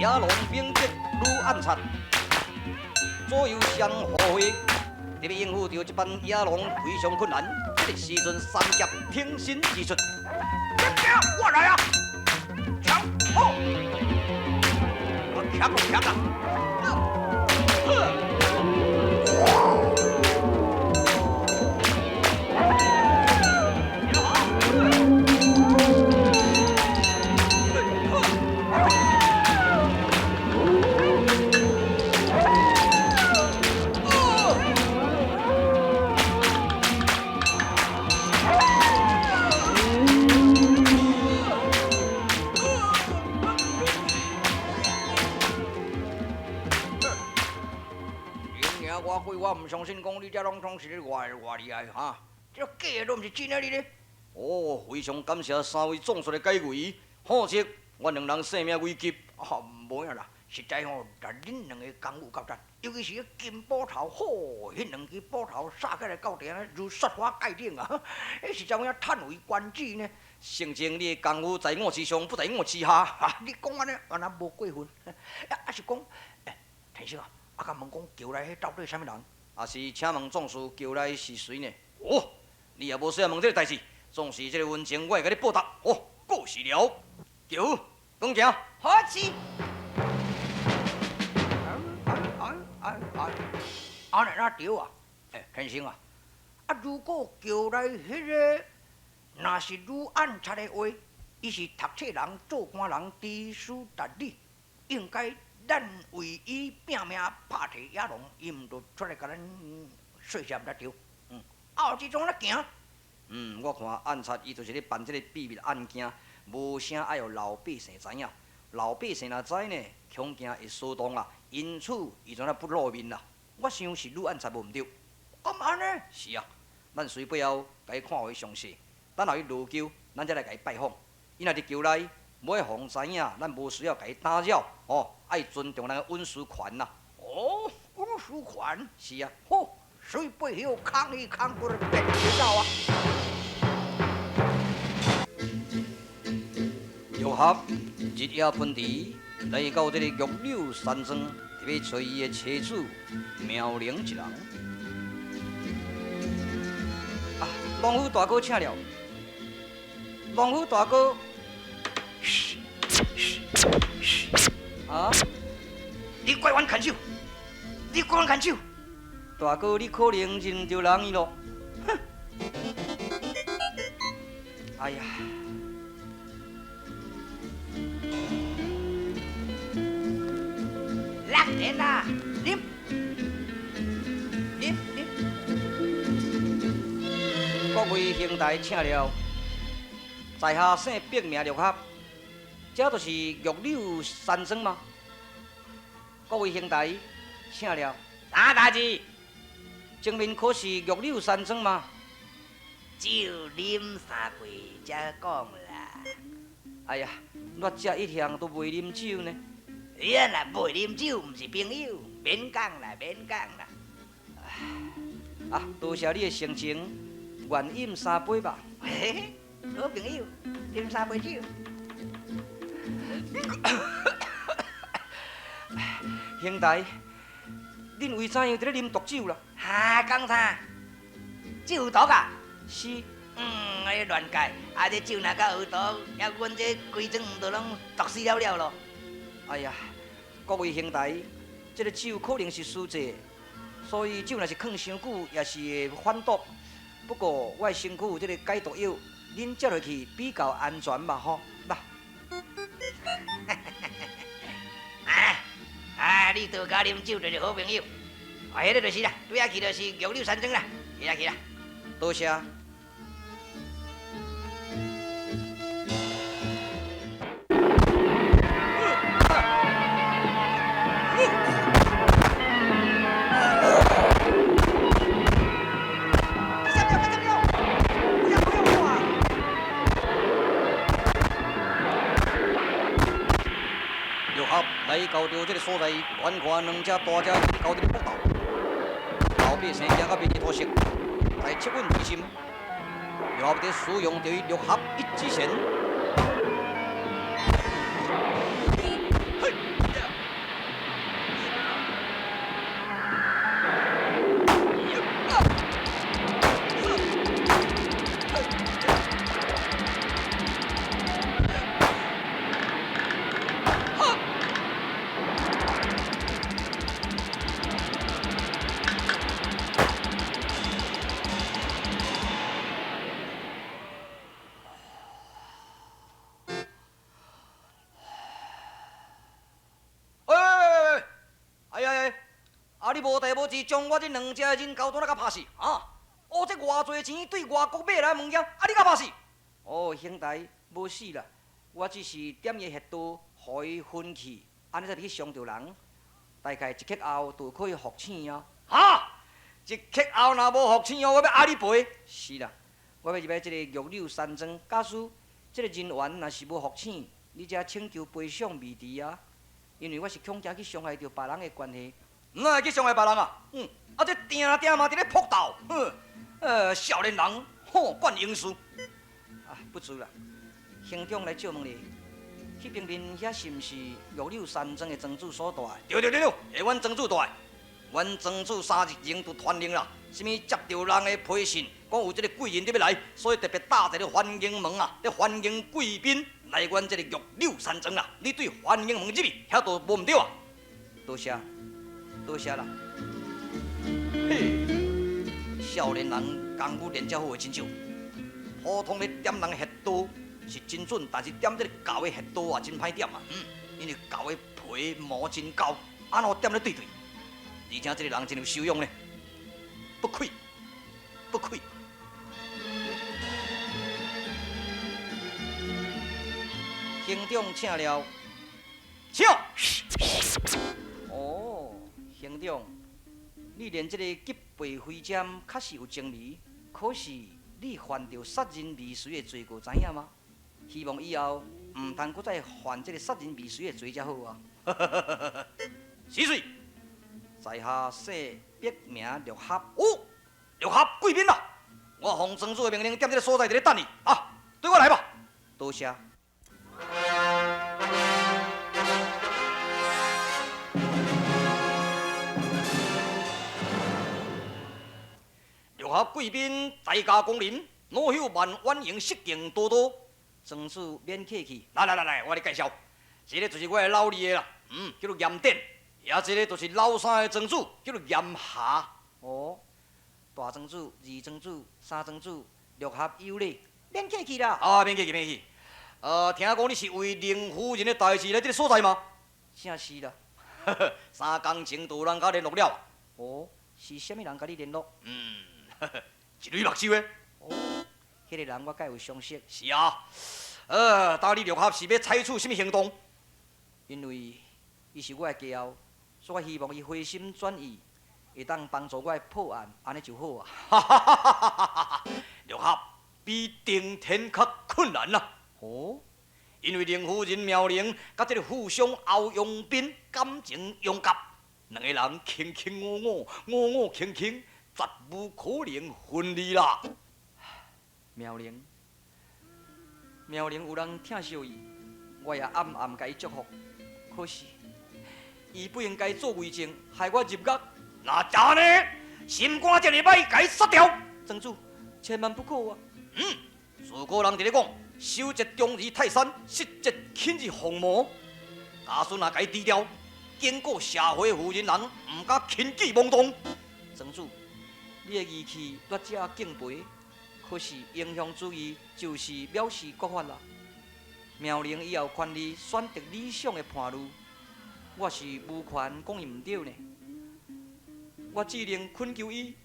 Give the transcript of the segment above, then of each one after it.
野狼兵击女暗杀，左右相互会，特别应付著这班野狼非常困难。这个时阵，三侠挺身而出，我来啊！抢，好，我抢就抢啦！我毋相信讲你这拢总是咧偌偌厉害哈，这假的拢毋是真的你咧。哦，非常感谢三位壮士的解围，否则我两人性命危急。啊，无影啦，实在吼，恁两个功夫够赞，尤其是彼金斧头，吼，彼两支斧头杀起来到底如雪花盖顶啊！彼实在有影叹为观止呢。圣经你的功夫在我之上，不在我之下。哈，你讲按呢，按若无过分。啊是讲，欸，天生啊，啊敢问讲桥内彼到底啥物人？啊是，请问壮士桥内是谁呢？哦，你也无需要问这个代志，壮士这个恩情我会共你报答。哦，过时了，桥，讲行。好是。哎哎，按呢哪对啊？欸，天生啊，啊如果桥内彼个若是女暗杀的话，伊是读册人、做官人、知书达理，应该咱为伊拼命拍退野狼，伊毋就出来共咱说啥毋才对？啊，有这种咧行。我看暗杀伊就是咧办这个秘密案件，无啥爱予老百姓知影。老百姓若知呢，恐惊会骚动啊，因此伊就那不露面啦。我想是女暗杀无毋对。敢按呢？是啊，咱随背后共伊看为详细，等候伊落桥，咱才来共伊拜访。伊若伫桥内，无爱予人知影，咱无需要共伊打扰，哦，爱尊重咱的隐私权啦。哦，隐私权？是啊。好，随背后空伊空过来变知道啊。玉合日夜奔驰，来到这个玉柳山庄，特别找伊的妻子妙玲一人。啊，农夫大哥请了。农夫大哥，啊！你怪阮牵手，你怪阮牵手。大哥，你可能认著人伊咯。哼！哎呀！六年啦，啉，啉啉。各位兄台请了，在下姓毕名六合，这就是玉柳山庄吗？各位兄台请了。啥代志？前面可是玉柳山庄吗？酒啉三杯才讲啦。哎呀，我这一向都袂啉酒呢。你若袂啉酒，毋是朋友，免讲啦，免讲啦。啊，多谢你的盛情，愿饮三杯吧。嘿嘿，好朋友，饮三杯酒。兄弟，恁为怎样伫咧啉毒酒啦？哈，讲啥？酒有毒啊？是。哎，乱讲！啊，这酒若够有毒，啊，阮这规庄都拢毒死了了咯。哎呀，各位兄弟，这个酒可能是私制，所以酒若是放伤久，也是会反毒。不过我的身躯有这个解毒药，恁食落去比较安全嘛吼。来。啊，你多佮啉酒就是好朋友。啊，彼个就是啦，对遐去就是玉柳山庄啦，去啦去啦。多谢。来到著这个所在，远看两只大只狗伫咧搏斗，老百姓惊到面面涂色，在恻隐之心，六合伫使用著伊六合一指禅。嘿，無代無誌將我這兩隻人猴彈仔共拍死？啊！哦，這偌濟錢對外國買來的物件，啊，你敢拍死？哦，兄弟，無死啦，我只是點伊穴道，予伊昏去，按呢才袂去傷著人。大概一刻後就可以復醒啊！哈！一刻後若無復醒哦，我欲阿你賠。是啦，我欲入來這個玉柳山莊，假使這個人員若是無復醒，你才請求賠償未遲啊！因為我是恐驚去傷害著別人的關係。哪會去傷害別人啊？嗯，啊這定定嘛佇咧撲鬥，哼！少年人，好管閒事。啊，不如啦，兄長來借問你，彼邊面遐是毋是玉柳山莊的莊主所住的？對對對對，是阮莊主住的。阮莊主3日前就傳令啦，啥物接著人的批信，講有這個貴人佇欲來，所以特別搭一個歡迎門啊，咧歡迎貴賓來阮這個玉柳山莊啦。你對歡迎門入去，遐都無毋對啊。多謝，多謝啦。嘿，少年人功夫練遮好的真少，普通咧點人穴道是真準，但是點這個猴的穴道啊，真歹點啊。嗯，因為猴的皮毛真厚，按怎點咧對對？而且這個人真有修養呢，不愧，不愧。兄長請了，請。哦，兄長，你練這個擊背飛針確實有精微，可是你犯著殺人未遂的罪過，知影嗎？希望以後毋通閣再犯這個殺人未遂的罪才好啊。是誰？在下姓筆名六合。哦，六合貴賓啊！我奉莊主的命令，踮這個所在佇咧等你啊！對我來吧。多謝。六合貴賓大駕光臨，老朽萬婉容失敬多多。莊主免客氣。來來來來，我來介紹，這個就是我的老二的啦，嗯，叫做嚴典。也這個就是老三的莊主，叫做嚴霞。哦，大莊主、二莊主、三莊主，六合有禮，免客氣啦。啊，免客氣，免客氣。聽講你是為林夫人的代誌來這個所在嗎？正是啦。三工前就有人佮我聯絡了。哦，是啥物人佮你聯絡？嗯，一蕊目睭的。哦，彼個人我佮有相識。是啊。當你六合是欲採取啥物行動？因為伊是我的家後。所以我希望伊回心轉意，會當幫助我破案，按呢就好啊！六合比登天較困難啊！哦，因為林夫人妙玲佮這個富商歐陽斌感情融洽，兩个人卿卿我我，我我卿卿，絕無可能分離啦。妙玲，妙玲有人疼惜伊，我也暗暗共伊祝福，可是。伊不應該做偽證，害我入獄。那這呢？心肝這呢歹，共伊殺掉。莊主，千萬不可啊！嗯，自古人佇咧講，守則重如泰山，失則輕如鴻毛。假使若共伊除掉，警告社會負人人，毋敢輕舉妄動。莊主，你的義氣劣者敬佩，可是英雄主義就是藐視國法啦。妙玲伊有權利選擇理想的伴侶。我是無權講伊毋對呢，我只能懇求伊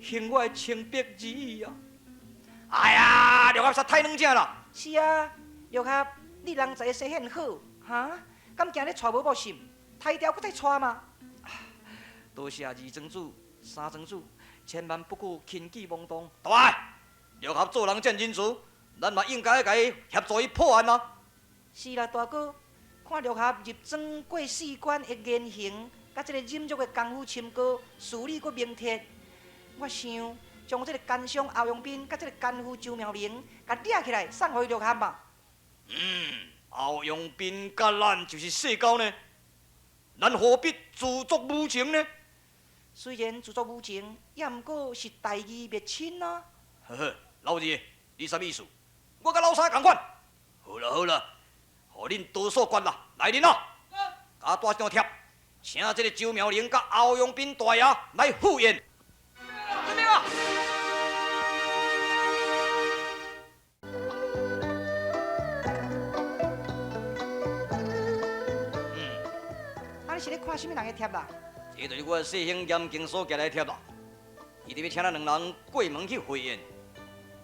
行我的清白之意啊！哎呀，六合實太軟正啦！是啊，六合，你人才生顯好，哈？敢驚咧娶無某信，刣掉閣再娶嗎？多謝二莊主、三莊主，千萬不可輕舉妄動。對，六合做人這仁慈，咱嘛應該共伊協助伊破案啊！是啦，大哥。看六合入莊過四關的言行，佮這個忍辱的功夫深高，事理閣明徹，我想將這個奸商歐陽斌佮這個奸夫周妙玲，共掠起來送予六合嘛。嗯，歐陽斌佮咱就是世交呢，咱何必自作無情呢？雖然自作無情，也毋過是大義滅親啊。呵呵，老二，你啥物意思？我佮老三仝款。好啦好啦。予恁多数决啦，來人啊！共我帶張帖，請這個周妙玲佮歐陽斌大爺來赴宴。遵命啊！嗯，啊，你是咧看啥物人的帖啦？這就是我師兄嚴敬所寄來帖啦。伊伫欲請咱兩人過門去會宴。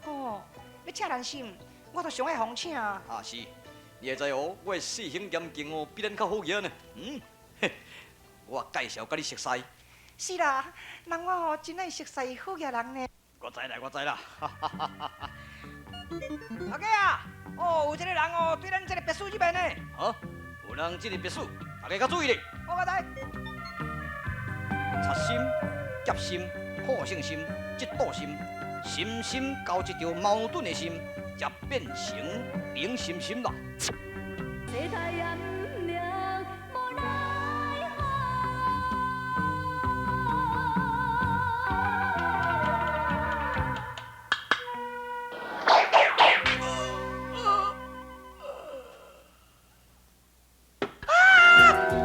哦，欲請人是毋？我都上愛予請啊。啊是，你會知哦，我的師兄嚴敬哦，比咱較好額呢。嗯，嘿，我介紹佮你熟似。是啦，人我吼真愛熟似好額人呢。我知啦，我知啦。阿哥啊，哦，有一個人哦，對咱這個別墅這邊呢。好，有人這個別墅，大家較注意咧。我知。賊心、劫心、好勝心、嫉妒心，心心交織著矛盾的心，才變成冷心心啦。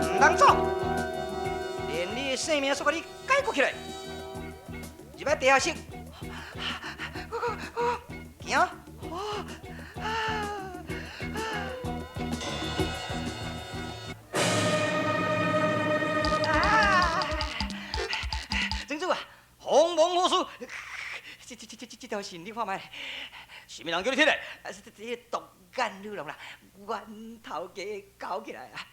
毋通走，連你的性命煞共你解決起來。入來地下室，行。曾主啊，鴻蒙何事？這條線你看覓？啥物人叫你鐵來？啊，這獨眼女郎啦，阮頭家搞起來啊！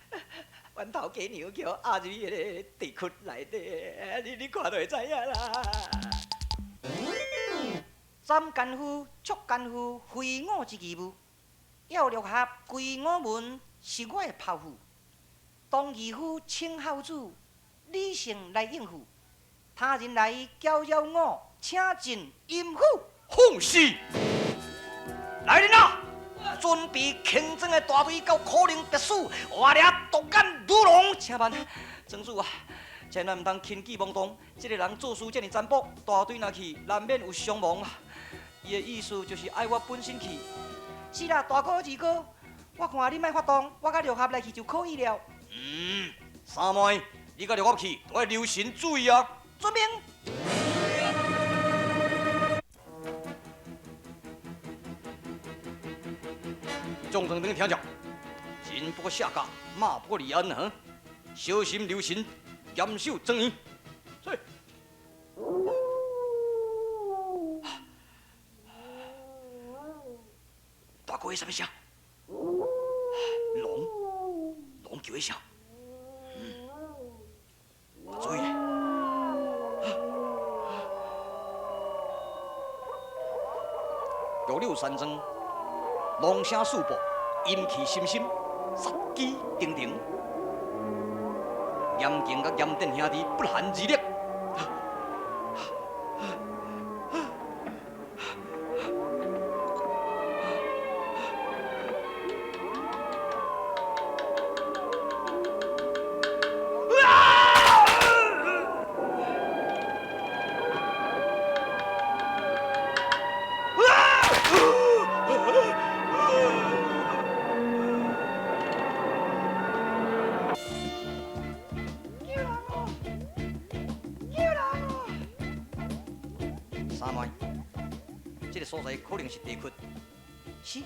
阮頭家娘叫壓入去彼个地窟內底，你看就會知影啦。斬奸夫、捉奸夫，非我之義務；要六合歸我門，是我的抱負。當義夫稱孝子，理性來應付。他人來攪擾我，請進陰府。放肆！來人啊！準備輕裝的大隊到可能別墅，活掠獨眼女郎。請慢，莊主啊，千萬毋通輕舉妄動。這个人做事這爾殘暴，大隊若去，難免有傷亡啊。伊的意思就是愛我本身去。是啦，大哥二哥，我看你莫發動，我佮六合來去就可以了。嗯，三妹，你佮六合去，都愛留神注意啊。遵命。眾人等聽著，人不過下嫁，馬不過離鞍啊！小心留神，嚴守莊嚴。是。大哥，彼啥物聲？龍，龍叫的聲。嗯，注意。玉柳山莊。龍聲四布，陰氣森森，殺機騰騰。嚴敬佮嚴典兄弟不寒而栗。三妹，這个所在可能是地窟。是，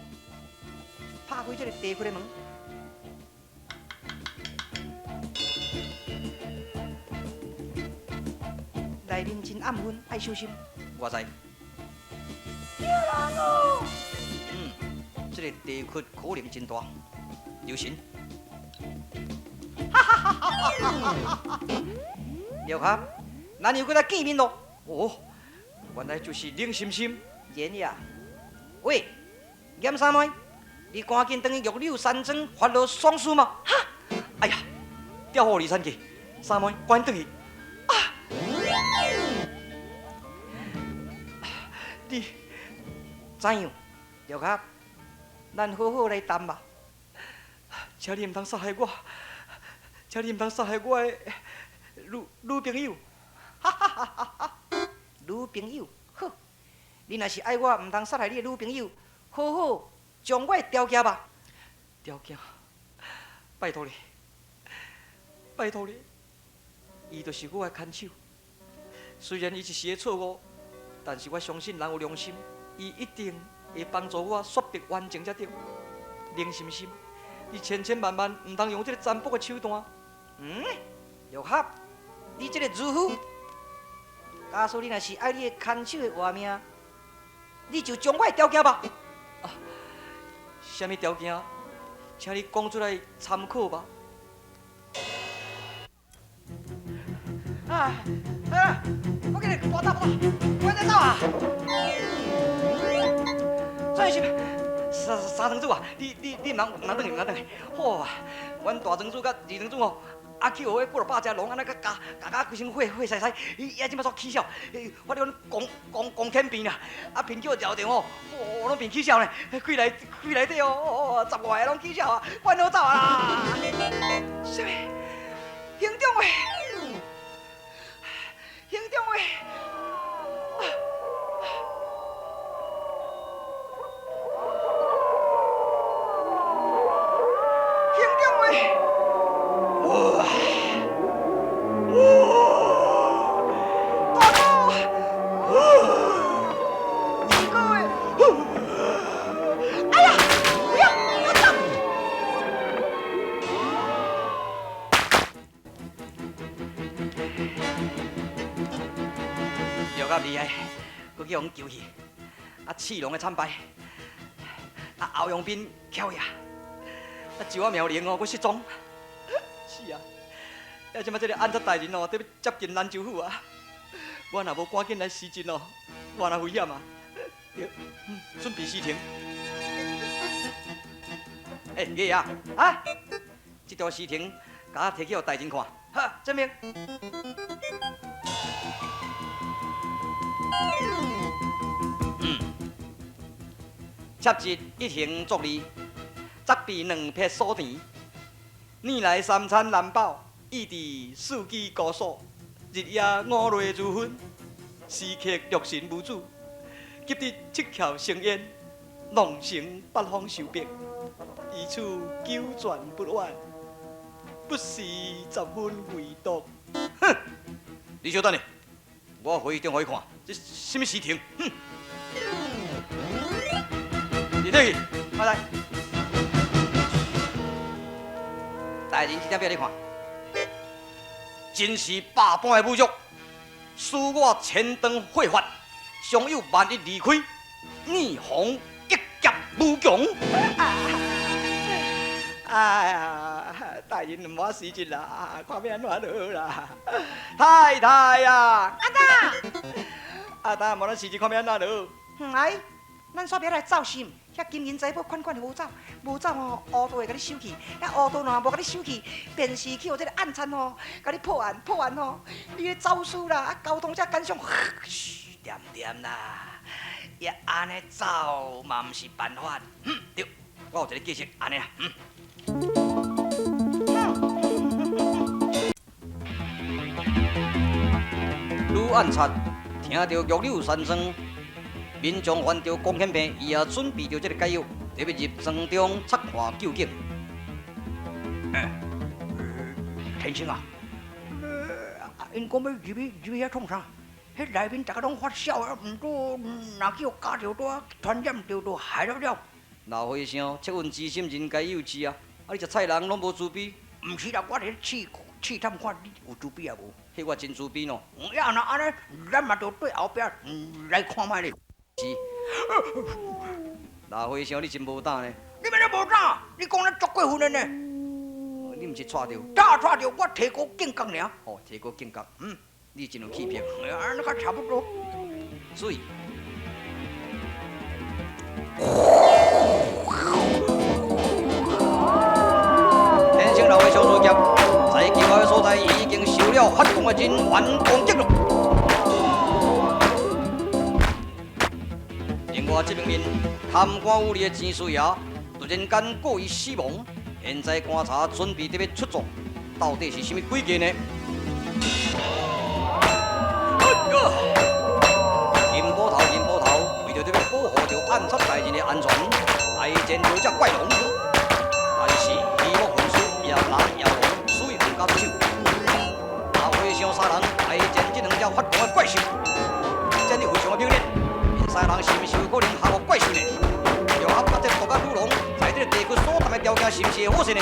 拍開這个地窟的門。內面真暗昏，愛小心。我知。救人哦！嗯，這个地窟可能真大，留神。哈哈哈哈哈！六合，咱又閣來見面囉。哦，原來就是冷心心。然呀，喂，嚴三妹，你趕緊轉去玉柳山莊發落喪事嘛！哈！哎呀，調虎離山計，三妹趕緊轉去。啊！你怎樣？六合，咱好好來談吧。請你毋通殺害我，請你毋通殺害我的女朋友。哈哈哈哈哈！女朋友，好，你若是愛我，毋通殺害你的女朋友，好好將我的條件吧。條件，拜託你，拜託你，伊就是我的牽手。雖然伊一時的錯誤，但是我相信人有良心，伊一定會幫助我說白完成才對。冷心心，你千千萬萬毋通用這个殘暴的手段。嗯，六合，你這個愚夫，假使你若是愛你的牽手的活命，你就將我的條件吧。啊，啥物條件？請你講出來參考吧。啊啊！我叫你大走，我在走啊！这是三三庄主啊！你毋通转去，毋通转去！好啊，阮大庄主佮二庄主哦，啊去予彼几落百只龙按呢佮咬咬甲规身血血潲潲，伊伊这摆煞起痟，反正阮狂狂狂舔病啦，啊面叫绕着吼，哦拢变起痟呢，规内规内底哦，十外个拢起痟啊，阮好走啊啦！啥物？行长话，行长话。厉害，阁去予阮救去，啊，刺龙的惨败，啊，欧阳斌翘呀，啊，周仔妙玲哦，阁失踪，是啊，啊，这摆这个暗杀大人哦，伫欲接近兰州府啊，我若无赶紧来施阵哦，偌那危险啊！对，准备辞呈。欸，月爷，啊，这条辞呈，共我提去予大人看。好，这边。窃日一行作利，责备两撇所田。年来三餐难饱，意志四季高速，日夜五内如昏，时刻六神无主，急得七窍生烟，弄成八方受迫，以此久转不完，不是十分危毒。哼！你稍等下，我回中予伊看，这啥物事情？哼！你退去，快来！大人，这张表你看，真是百般的侮辱，使我千灯会发，常有万一离开，逆风一劫无穷。哎呀，大人毋好失职啦，看欲按怎落啦。太太啊，阿达，阿达，无咱时节看欲按怎落。哎，咱煞欲来走心。遐金银财宝款款无走，无走吼，乌道会共你收去。遐乌道若无共你收去，便是去予这个暗贼吼，共你破案破案吼，你咧走私啦，啊交通这感想，嘘，恬恬啦，也按呢走嘛毋是办法。嗯，对，我有一个计策，按呢啦，嗯。女暗贼听著玉柳山庄。民众患著狂犬病，伊也准备著这个解药，欲入庄中察看究竟。天生啊，𪜶讲欲入去入去遐创啥？彼内面逐家拢发烧啊，毋过若去予咬著，拄传染著，就害了了。老和尚，恻隐之心，人皆有之啊！啊，你食菜人拢无慈悲？毋是啦，我伫咧试试探看你有慈悲抑无？彼我真慈悲喏。呀，若按呢，咱嘛著对后壁来看觅咧。是，老和尚，你真无胆呢！你欲怎无胆？你讲得足过分的呢！你毋是掣著？早掣著，我提高警觉尔。哦，提高警觉，嗯，你真有气魄。啊，那个差不多。注意。天生老和尚事业，在其他的所在已经受了发狂的人员攻击了。另外这方面，贪官污吏的钱师爷突然间过于死亡，现在观察准备得欲出动，到底是啥物诡计呢？金捕头，金捕头，为著得欲保护著暗杀大人的安全，来战斗这怪龙。但是鱼目混珠，野狼野龙，死毋敢出手。老和尚三人来战这两只发狂的怪兽，战力非常的猛烈。𪜶三人是毋是有可能降服怪兽呢？六合甲这毒甲女龙在这个地区所谈的条件是毋是会好势呢？